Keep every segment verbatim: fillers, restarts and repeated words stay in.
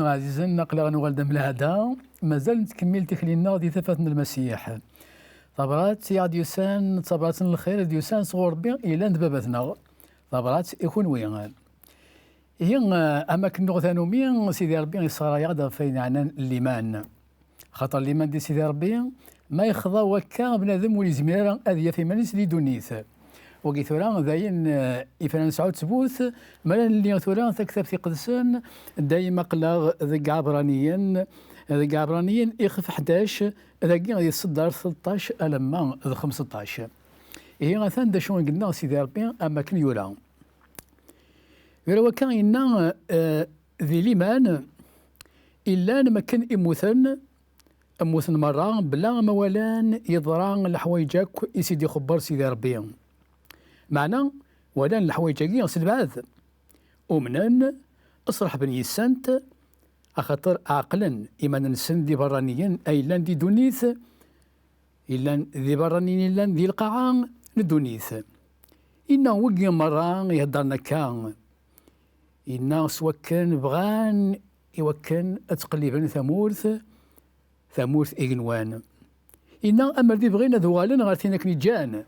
Ɛzizen, aql-aɣ nuɣal-d am lɛada, mazal nettkemmil tikli-nneɣ di tafat n Lmasiḥ. Tabrat i aɣ-d-yusan d tabrat n lxir i d-yusan sɣur Rebbi yellan d Baba-tneɣ. Tabrat i kunwi. Ihi, am akken nuɣ tanumi, Sidi Rebbi yesɣaray-aɣ-d ɣef wayen yeɛnan liman. Xaṭer liman di Sidi Rebbi, ma yexḍa wakka, bnadem ur yezmir ara ad yaf iman-is di ddunit. Wagi tura d ayen, eh, ifran nesɛu ttbut, mi ara nelli tura taktabt iqedsen, dayem aql-aɣ deg Ɛebraniyen, deg Ɛebraniyen ixef ḥdac, dagi di tseddart tleṭṭac alamma d xemseṭṭac. Ihi atan d acu i yenna Sidi Rebbi am akken yura. Yura wakka yenna, eh, di liman, illan am akken immuten, mmuten merra, bla ma walan yeḍra leḥwayeǧ akk i s-id-ixebber Sidi Rebbi. Meɛna, walan leḥwayeǧ-agi s lbeɛd. Umnen, sreḥben yis-sent, axaṭer ɛeqlen iman-nsen d iberraniyen ay llan di ddunit, yellan d iberraniyen yellan di lqaɛa n ddunit. Inna wigi merra iheddren akka, inna s wakken bɣan i wakken ad ttqelliben tamurt, tamurt igenwan. Inna amer di bɣin ad uɣalen ɣer tin akken i ǧǧan,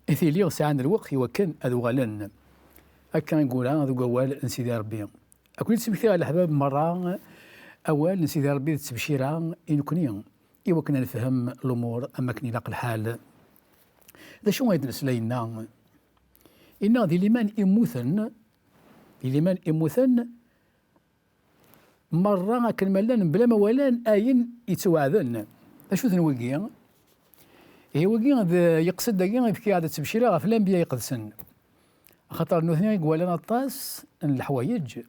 tili sɛan lweqt i wakken ad uɣalen. Akka i yura deg wawal n Sidi Rebbi. Ad ken-id-smektiɣ a leḥbab merra awal n Sidi Rebbi d ttebcira i nekni, i wakken ad nefhem lumuṛ am akken ilaq lḥal. D acu ay d-nesla yenna? Inna di liman immuten, di liman immuten, merra akken ma llan, mebla ma walan ayen yettweɛden. D acu-ten wigi? Ihi wigi d, yeqsed dagi, yefka-aɣ-d ttebcira ɣef lanbiya iqedsen. Axaṭer nutni i iwalan aṭas n leḥwayeǧ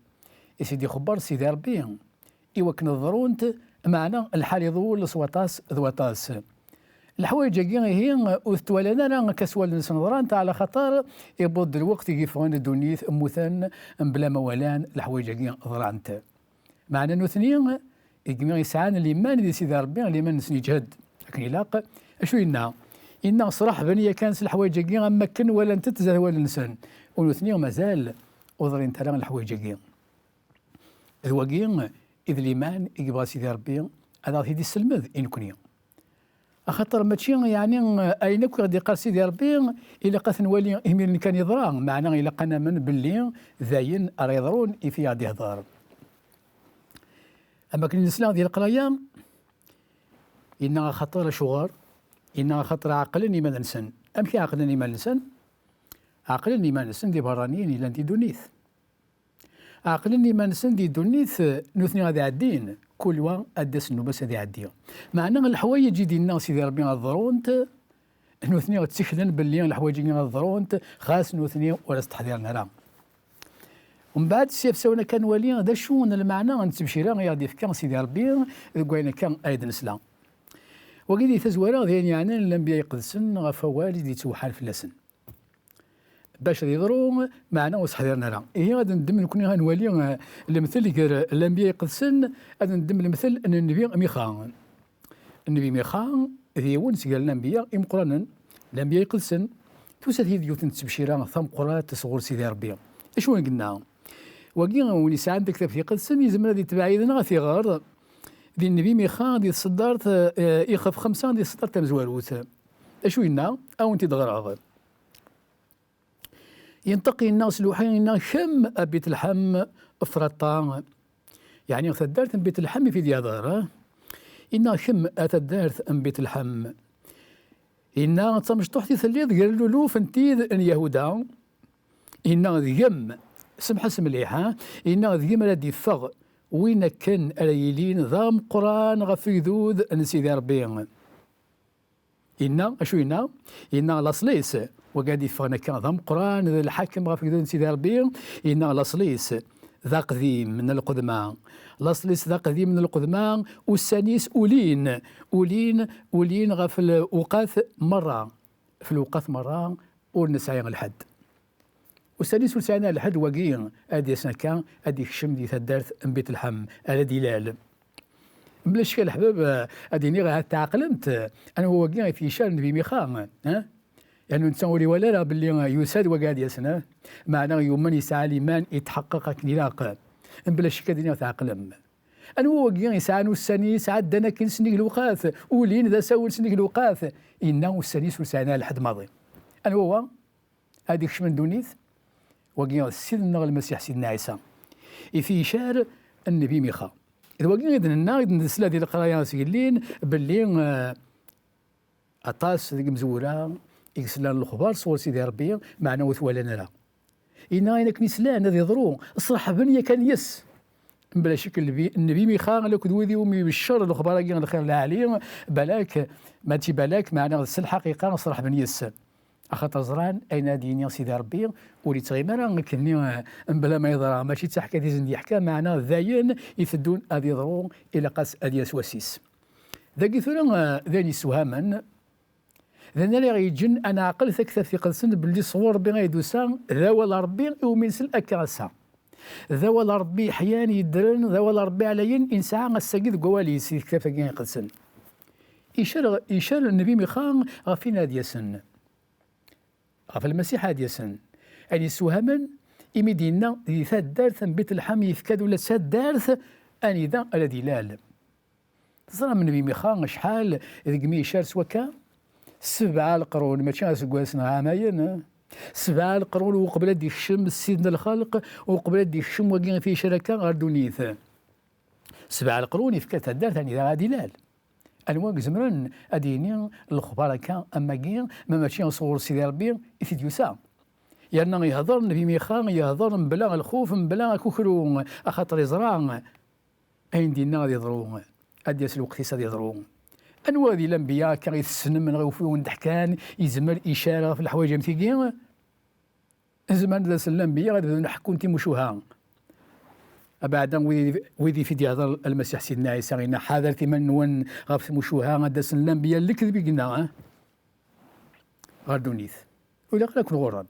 i s-id-ixebber Sidi Rebbi, i wakken ad ḍrunt, meɛna lḥal iḍul s waṭas d waṭas. Leḥwayeǧ-agi ihi ur t-ttwalan ara akka s wallen-nsen ḍrant, ɛla xaṭer iwweḍ-d lweqt i yeffɣen ddunit, mmuten mebla ma walan leḥwayeǧ-agi ḍrant. Meɛna nutni, igmi yesɛan liman di Sidi Rebbi, liman-nsen yeǧhed akken ilaq, acu yenna? Yenna sraḥben yakan s leḥwayeǧ-agi am wakken walant-t zdat wallen-nsen. U nutni mazal ur ḍrint ara leḥwayeǧ-agi. D wagi i d liman i yebɣa Sidi Rebbi ad aɣ-t-id-isselmed i nekni. Axaṭer mačči, yeɛni, ayen akk i ɣ-d-iqqar Sidi Rebbi, ilaq ad t-nwali imiren kan yeḍra, meɛna ilaq ad namen belli d ayen ara yeḍrun i fi ɣ-d-ihḍer. Am akken i nesla di leqraya, yenna axaṭer acuɣer, yenna axaṭer ɛeqlen iman-nsen. Amek i ɛeqlen iman-nsen? Ɛeqlen iman-nsen d iberraniyen yellan di ddunit. Ɛeqlen iman-nsen di ddunit, nutni ad ɛeddin, kul wa ad d-as nnuba-s ad iɛeddi. Meɛna leḥwayeǧ i d-yenna Sidi Rebbi ad ḍrunt, nutni tteklen belli leḥwayeǧ-agi ad ḍrunt, xas nutni ur as-teḥdiren ara. Mbeɛd, s yafsawen akka nwali d acu n lmeɛna n ttebcira i aɣ-d-yefka Sidi Rebbi deg wayen akka ay d-nesla. Wagi di tazwara d ayen yeɛnan lanbiya iqedsen ɣef wawal i d-yettewḥan fell-asen. Bac ad yeḍru, meɛna ur s-ḥdiren ara. Ihi ad neddem nekni ad nwali, eh, lemtel gar lanbiya iqedsen, ad neddem lemtel n nnbi Mixa. Nnbi Mixa d yiwen seg lanbiya imeqqranen, lanbiya iqedsen. Tusa-t-id yiwet n ttebcira tameqqrant sɣur Sidi Rebbi. Acu i yenna? Wagi win yesɛan taktabt iqedsen yezmer ad itbeɛ yid-neɣ ad t-iɣer di nnbi Mixa di tseddart, eh, ixef xemsa di tseddart tamezwarut. Acu yenna? A wen-t-id-ɣreɣ. Yenṭeq yenna s lewḥi, yenna: Kemm a Bitleḥem Efraṭa, yeɛni taddart n Bitleḥem i fi d-yehder, eh? Yenna: Kemm a taddart n Bitleḥem, yenna, d tamecṭuḥt i telliḍ gar luluf n tid n Yahuda. Yenna: Deg-m, semḥ-as mliḥ, ha? Yenna: Deg-m ara d-iffeɣ win akken ara yilin d ameqqran ɣef ugdud n Sidi Ṛebbi. Yenna, acu yenna? Yenna laṣel-is, wagi ad d-yeffɣen akka d ameqqran, d lḥakem ɣef ugdud n Sidi Ṛebbi, yenna laṣel-is d aqdim n lqedma. Laṣel-is d aqdim n lqedma, ussan-is ulin, ulin, ulin ɣef lewqat merra. F lewqat merra ur nesɛi lḥedd. Ussan-is ur sɛin ara lḥedd wagi, ad d-yasen akka, ad d-yekcem di taddart n Bitleḥem, ara d-ilal. Mebla ccek a leḥbab, ad d-iniɣ ahat tɛeqlemt anwa wagi i t-yeccan Nnbi Mixa, ha? Yernu netta ur iwala ara belli yusa-d wagi ad d-yasen, ha? Meɛna yumen yesɛa liman itḥeqqeq akken ilaq. Mebla ccek ad d-iniɣ tɛeqlem. Anwa wagi yesɛan ussan-is ɛeddan akken sennig lewqat, ulin d asawen sennig lewqat, yenna ussan-is ur sɛin ara lḥedd maḍi? Anwa wa ad ikecmen ddunit? Wagi d Ssid-nneɣ Lmasiḥ Sidna Ɛisa, i t-icar Nnbi Mixa. D wagi i d-nenna, i d-nesla di leqraya s yellin, belli, eh, aṭas deg imezwura i yeslan lexbar sɣur Sidi Ṛebbi, meɛna ur t-walan ara. Yenna ayen akken i slan ad iḍru, ṣreḥben yakan yes. Mebla ccek, Nnbi, Nnbi Mixa, akked wid iwumi ibeccer lexbar-agi n lxir lɛali, balak, mačči balak, meɛna s lḥaqiqa ṣreḥben yes. Axaṭer ẓran ayen ad d-yini Sidi Ṛebbi ur yettɣimi ara akkenni, eh, mebla ma yeḍra. Mačči d taḥkayt i sen-d-yeḥka, meɛna d ayen iteddun ad yeḍru, ilaq-as ad yas wass-is. Dagi tura, eh, d ayen yessewhamen, d ayen ara ɣ-yeǧǧen ad neɛqel Taktabt Iqedsen belli sɣur Ṛebbi ay d-tusa, d awal n Ṛebbi iwumi nsell akka ass-a. D awal n Ṛebbi yeḥyan yeddren, d awal n Ṛebbi ɛlayen i nesɛa ass-agi deg wawal-is, di Tektabt-agi Iqedsen. Icer, icer Nnbi Mixa ɣef win ad yasen, ɣef Lmasiḥ ad yasen. Ayen yessewhamen, imi d-yenna di taddart n Bit Lḥam yefka-d ula d taddart anida ara d-ilal. Teẓram Nnbi Mixa acḥal deg mi icer s wakka? Sebɛa leqrun, mačči aseggas neɣ ɛamayen, eh? Sebɛa leqrun uqbel ad d-ikcem Ssid n lxelq, uqbel ad d-ikcem wagi i t-icer akka ɣer ddunit. Sebɛa leqrun yefka taddart anida ad ilal. Anwa i izemren ad d-yini lexbar akka am wagi, ma mačči sɣur Sidi Ṛebbi i t-id-yusa? Yerna yehder Nnbi Mixa, yehder mebla lxuf, mebla akukru, axaṭer iẓra ayen d-yenna ad yeḍru, ad d-yas lweqt-is ad yeḍru. Anwa ad yili anbiya akka i tessnem neɣ i wen-d-ḥkan, yezmer icar ɣef leḥwayeǧ am tigi? Zemren ad asen lanbiya ad bdun ḥekkun timucuha. Abeɛda wid, wid i t-id-yehder Lmasiḥ Sidna Ɛisa, yenna: "Ḥadret iman-nwen ɣef tmucuha, ad d-asen lanbiya n lekdeb i yenna, eh, ɣer ddunit. Ur ilaq ara ad ken-ɣurren."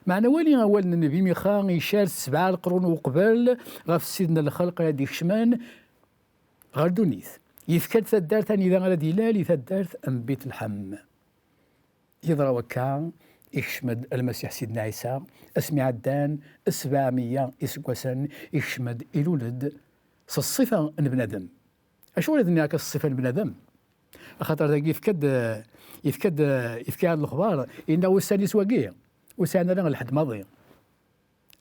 Meɛna wali awal n Nnbi Mixa, icar sebɛa leqrun uqbel ɣef Sidna lxelq ara d-ikecmen ɣer ddunit. Yefka-d taddart anida ara d-ilal, i taddart n Bit Lḥam. Yeḍra wakka, ikcem-d Lmasiḥ Sidna Ɛisa, asmi ɛeddan sebɛemya iseggasen, ikcem-d, ilul-d s ṣṣifa n bnadem. Acuɣer i d-nniɣ akka s ṣṣifa n bnadem? Axaṭer dagi yefka-d, yefka-d, yefka-d lexbar, yenna ussan-is wagi, ur sɛin ara lḥedd maḍi.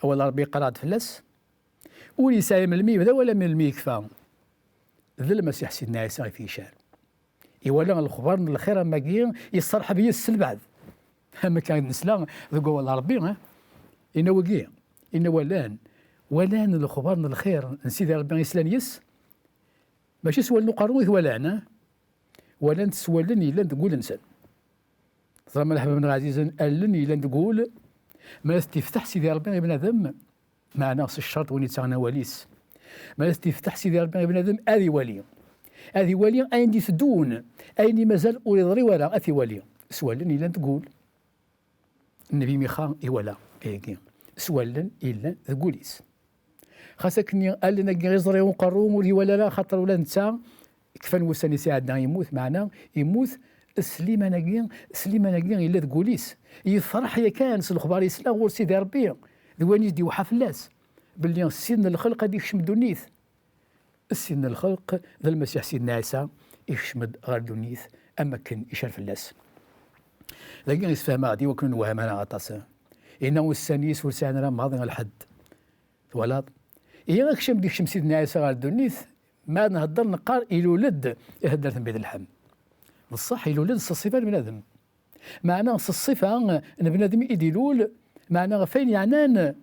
Awal n Ṛebbi yeqqar-aɣ-d fell-as, ur yesɛi melmi yebda wala melmi yekfa. D Lmasiḥ Sidna Ɛisa i t-icar. Iwala lexbar n lxir am wagi, yesserḥeb yes s lbeɛd. Am akka i d-nesla deg wawal n Ṛebbi, eh? Inna wagi, inna walan, walan lexbar n lxir n Sidi Ṛebbi i slan yes, mačči s wallen uqerru i t-walan, eh? Walan-t s wallen yellan deg wul-nsen. Teẓram a leḥbab-nneɣ ɛzizen, allen yellan deg wul, ma la t-ifteḥ Sidi Ṛebbi i bnadem, meɛna s ccerṭ win yettaɣen awal-is. Ma la t-ifteḥ Sidi Ṛebbi i bnadem, ad iwali. Ad iwali ayen d-iteddun, ayen i mazal ur iḍri wara, ad t-iwali. S wallen yellan deg wul. Nnbi Mixa iwala ayagi. S wallen yellan deg wul-is. Xas akken allen-agi iẓri uqerru ur iwala ara, axaṭer ula d netta kfan wussan-is iɛedda yemmut, meɛna yemmut s liman-agi, s liman-agi yella deg wul-is. Yefreḥ yakan s lexbar yesla ɣur Sidi Ṛebbi, d wayen i s-d-iweḥḥa fell-as, belli Ssid n lxelq ad ikcem ddunit. Ssid n lxelq d Lmasiḥ Sidna Ɛisa, ikcem-d ɣer ddunit am wakken icer fell-as. Dagi yessefhem-aɣ-d i wakken ur newham ara aṭas. Yenna ussan-is ur sɛin ara maḍi lḥedd. Twalaḍ? Ihi akcam d-ikcem Sidna Ɛisa ɣer ddunit, ma nhedder neqqar ilul-d i taddart n Bit Lḥam. D ṣṣeḥ, ilul-d s ṣṣifa n bnadem. Meɛna s ṣṣifa n bnadem i d-ilul, meɛna ɣef ayen yeɛnan,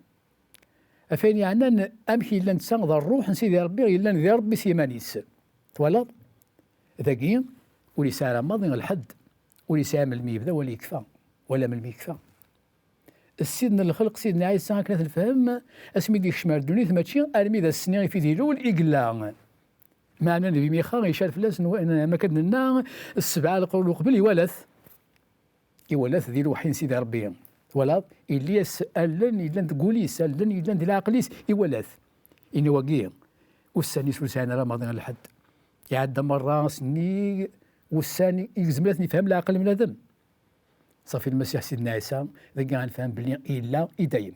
ɣef ayen yeɛnan amek yella netta d ṛṛuḥ n Sidi Ṛebbi yellan di Ṛebbi s yiman-is. Twalaḍ? Dagi ur yesɛi ara maḍi lḥedd, ur yesɛi melmi yebda wala yekfa, wala melmi yekfa. Ssid n lxelq, Sidna Ɛisa, akken ad t-nefhem, asmi d-yekcem ar ddunit, mačči armi d ass-nni i t-id-ilul i yella. Meɛna Nnbi Mixa icar fell-as, n-, n-, am akka d-nenna, sebɛa leqrun uqbel iwala-t. Iwala-t di lweḥyi n Sidi Ṛebbi. Twalaḍ? Illi-as allen yellan deg wul-is, allen yellan di leɛqel-is, iwala-t. Ini wagi, ussan-is ur sɛin ara maḍi lḥedd. Iɛedda merra sennig wussan i yezmer ad ten-ifhem leɛqel n bnadem. Ṣafi Lmasiḥ Sidna Ɛisa, dagi ad nefhem belli yella i dayem.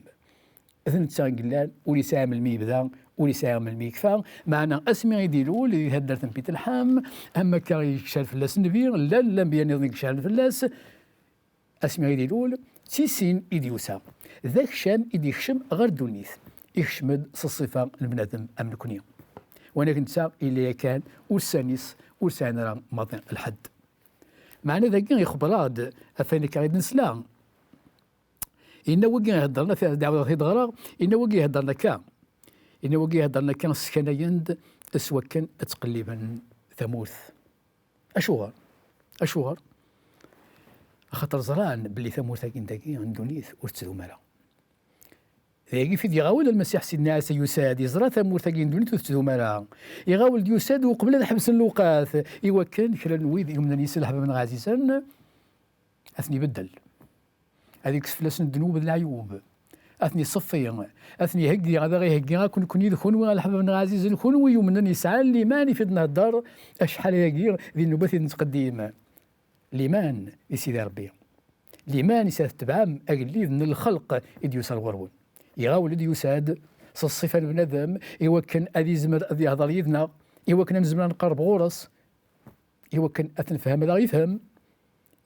D netta i yellan, ur yesɛi melmi yebda, ur yesɛi melmi yekfa. Meɛna asmi i d-ilul di taddart n Bit Lḥam, am akka i yekcel fell-as Nnbi, llan lanbya nniḍen i yecɛlen fell-as. Asmi i d-ilul, d tisin i d-yusa. D akcam i d-yekcem ɣer ddunit. Ikcem-d s ṣṣifa n bnadem am nekni. Wanag netta yella yakan ussan-is ur sɛin ara maḍi lḥedd. Meɛna dagi ixebber-aɣ-d ɣef wayen akka i d-nesla. Inna wigi iheddren, ad d-ɛawdeɣ ad t-id-ɣreɣ, inna wigi iheddren akka. Inna wigi iheddren akka, sskanayen-d s wakken ad ttqelliben tamurt. Acuɣer? Acuɣer? Axaṭer ẓran belli tamurt-agi n dagi, n ddunit, ur tettdum ara. Dagi fi d-iɣawel Lmasiḥ Sidna Ɛisa, yusa-d, yeẓra tamurt-agi n ddunit ur tettdum ara. Iɣawel-d, yusa-d uqbel ad ḥebsen lewqat, i wakken kra n wid yumnen yis Leḥbab-nneɣ ɛzizen, ad ten-ibeddel. Ad ikkes fell-asen ddnub d leɛyub. Ad ten-iṣeffi, ad ten-iheggi, ad aɣ-iheggi akk nekni d kunwi, a leḥbab-nneɣ ɛzizen, kunwi yumnen yesɛan liman i fi d-nhedder acḥal ayagi di nnubat i d-nettqeddim. Liman di Sidi Ṛebbi. Liman i s-ad tetebɛem agellid n lxelq i d-yusan ɣur-wen. Iɣawel-d, yusa-d s ṣṣifa n bnadem i wakken ad izmer ad yehder yid-neɣ, i wakken ad nezmer ad nqerreb ɣur-s, i wakken ad t-nefhem, ad aɣ-yefhem,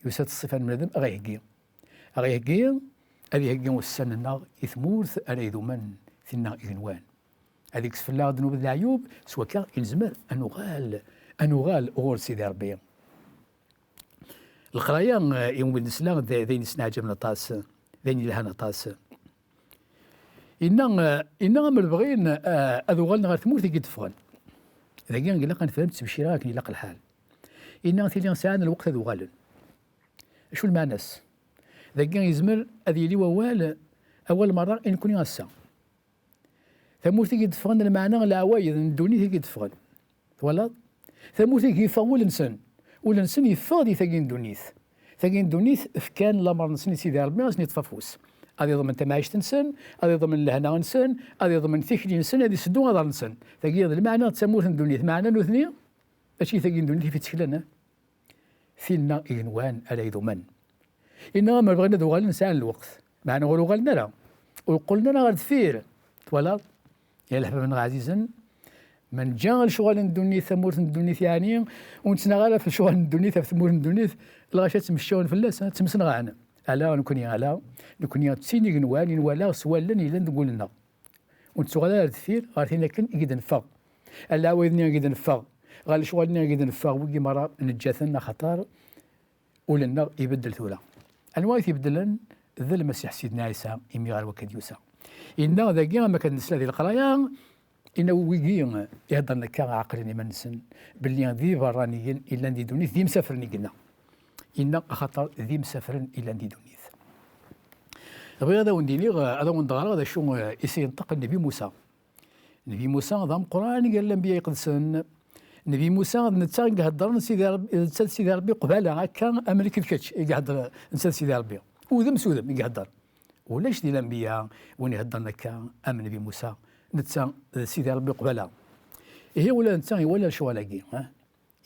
yusa-d s ṣṣifa n bnadem, ad aɣ-iheggi. Ad aɣ-iheggi, ad iheggi ussan-nneɣ i tmurt ara idumen, tinna igenwan. Ad ikkes fell-aɣ ddnub d leɛyub, s wakka i nezmer ad nuɣal, ad nuɣal ɣur Sidi Ṛebbi. Leqraya, eh, i wumi d-nesla, d, d ayen yesneɛjaben aṭas, d ayen yelhan aṭas. Inna, eh, inna am lebɣin, eh, ad uɣalen ɣer tmurt i d-ffɣen. Dagi ilaq ad nefhem ttbeccireɣ akken ilaq lḥal. Inna tili sɛan lweqt ad uɣalen. Acu lmeɛna-s? Dagi yezmer ad yili wawal, awal merra i nekni ass-a. Tamurt i d-ffɣen, lmeɛna leɛwayed n ddunit i d-ffɣen. Twalaḍ? Tamurt i d-yeffeɣ wul-nsen. Wul-nsen yeffeɣ di tagi n ddunit. Tagi n ddunit fkan lamer-nsen i Sidi Ṛebbi, ad sen-iṭṭef afus. Ad iḍmen tamɛict-nsen, ad iḍmen lehna-nsen, ad iḍmen tikli-nsen, ad iseddu aḍar-nsen. Tagi d lmeɛna d tamurt n ddunit. Meɛna nutni, mačči tagi n ddunit i t-itteklen, eh? Tinna igenwan ara idumen. Inna amer bɣin ad uɣalen sɛan lweqt, meɛna ur uɣalen ara, ur qqulen ara ɣer deffir. Twalaḍ? Ya leḥbab-nneɣ ɛzizen, ma neǧǧa lecɣal n ddunit, tamurt n ddunit, yeɛni, ur nettnaɣ ara ɣef lecɣal n ddunit, ɣef tmurt n ddunit, lɣaci ad ttmecčiwen fell-as, ad ttemsenɣan. Ala nekni, ala nekni d tin igenwan i nwala s wallen yellan deg wul-nneɣ. Ur nettuɣal ara ar deffir ɣer tin akken i d-neffeɣ. Ar leɛwayed-nni i d-neffeɣ, ɣer lecɣal-nni i d-neffeɣ, wigi merra neǧǧa-ten axaṭer ul-nneɣ ibeddel tura. Anwa i t-ibeddlen? D Lmasiḥ Sidna Ɛisa, imi ɣer wakka d-yusa. Inna dagi, am akka d-nesla di leqraya, inna wigi iheddren akka ɛeqlen iman-nsen belli d iberraniyen i llan di ddunit, d imsafren i yenna. Inna axaṭer d imsafren i llan di ddunit. Bɣiɣ ad awen-d-iniɣ, ad awen-d-ɣreɣ d acu, eh, i s-yenṭeq Nnbi Musa. Nnbi Musa d ameqqran gar lanbiya iqedsen. Nnbi Musa d netta i iheddren Sidi Ṛebbi, netta d Sidi Ṛebbi qbala, akka am nekk d kečč i ihedder netta d Sidi Ṛebbi. Udem s udem i ihedder. Ulac di lanbiya win iheddren akka am Nnbi Musa, netta d Sidi Ṛebbi qbala. Ihi ula d netta iwala lecɣal-agi, eh?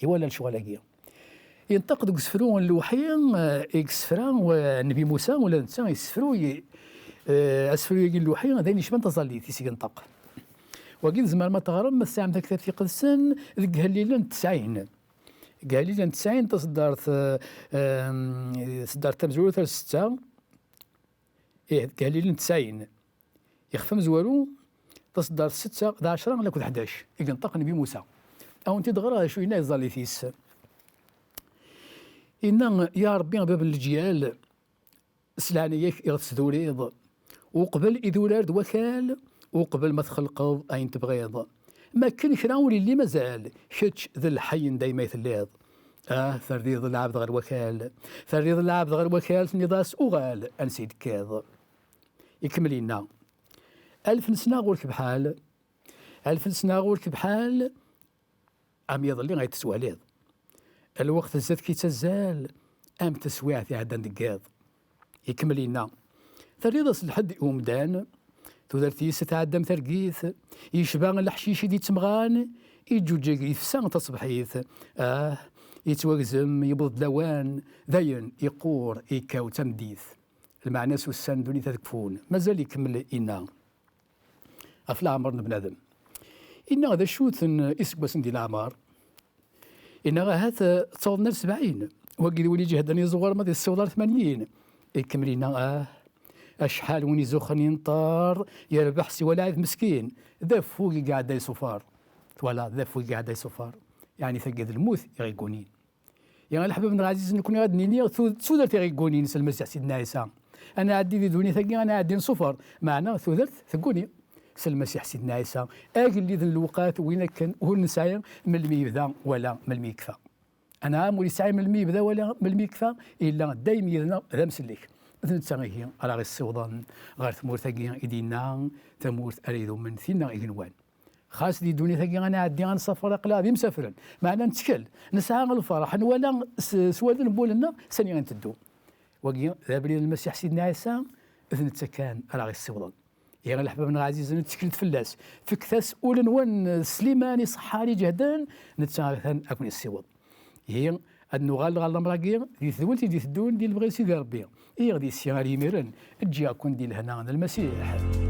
Iwala lecɣal-agi. Yenṭeq deg usefru n lewḥi, eh, i yessefra, eh, Nnbi Musa, ula d netta yessefruy, eh, asefru-agi n lewḥi, d ayen yecban taẓallit i s-yenṭeq. Wagi tzemrem ad teɣrem, ma tesɛam taktabt iqedsen, deg Ihellilen tesɛin. Deg Ihellilen tesɛin, taṣeddart, eh, em, taṣeddart tamezwarut ar setta, ih, deg Ihellilen tesɛin. Ixef amezwaru, taṣeddart setta d ɛecra akked ḥdac, i yenṭeq Nnbi Musa. Ad awen-t-id-ɣreɣ d acu yenna i tẓallit-is. Inna, ya Ṛebbi, a bab n leǧyal, s leɛnaya-k i ɣ-tesduriḍ, uqbel i d-urar d wakal, uqbel ma txelqeḍ ayen tebɣiḍ. Ma akken kra ur illi mazal, kečč d lḥay n dayma i telliḍ. Ah, terriḍ lɛebd ɣer wakal, terriḍ lɛebd ɣer wakal, tenniḍ-as uɣal ansi d-tekkiḍ. Ikemmel inna, alef n sna ɣur-k bḥal, alef n sna ɣur-k bḥal, am yiḍelli ay tettwaliḍ. Lweqt zdat-k yettazzal am teswiɛt iɛeddan deg yiḍ. Ikemmel inna, terriḍ-as lḥedd i umdan, tudert-is tɛedda am targit, yecba leḥcic i d-ittemɣan, iǧuǧeg yefsa taṣebḥit, ah, yettwagzem yewweḍ-d lawan, dayen iqqur, ikkaw d tameddit. Lmeɛna-s ussan n ddunit ad kfun. Mazal ikemmel inna ɣef leɛmer n bnadem. Inna d acu-ten iseggasen di leɛmer? Inna ahat, eh, ttawḍen ar sebɛin. Wagi d win iǧehden iẓewwer ma d issiweḍ ar tmanyin. Ikemmel inna ah, acḥal win izuxxen inṭer, yerbeḥ siwa lɛib meskin. D afug i iɛedda isufar. Twala, d afug i iɛedda isufar. Yeɛni tagi d lmut i ɣ-iggunin. Ya leḥbab-nneɣ ɛzizen, nekkni ad d-nini tu-, d tudert i ɣ-iggunin s Lmasiḥ Sidna Ɛisa. Ad nɛeddi di ddunit-agi, ad nɛeddi nsufeṛ, meɛna tudert tegguni s Lmasiḥ Sidna Ɛisa. Agellid n lewqat, win akken ur nesɛi melmi yebda wala melmi yekfa. Anɛam ur yesɛi melmi yebda wala melmi yekfa, yella dayem yid-neɣ d amsellek. D netta ihi ara ɣ-issiwḍen ɣer tmurt-agi i d-yenna, tamurt ara idumen tinna igenwan. Xas di ddunit-agi ad nɛeddi ad nsafer, aql-aɣ d imsafren, meɛna nettkel, nesɛa lferḥ, nwala s, s wallen n wul-nneɣ sani i nteddu. Wagi d abrid n Lmasiḥ Sidna Ɛisa, d netta kan ara ɣ-issiwḍen. Ihi a leḥbab-nneɣ ɛzizen, tteklet fell-as, fket-as ul-nwen s liman iṣeḥḥan iǧehden, netta atan ad ken-issiweḍ. Ihi ad nuɣal ɣer lamer-agi di tedwilt i d-iteddun di lebɣi n Sidi Ṛebbi. Ihi di sya ar yimiren, ǧǧiɣ-ken di lehna n Lmasiḥ.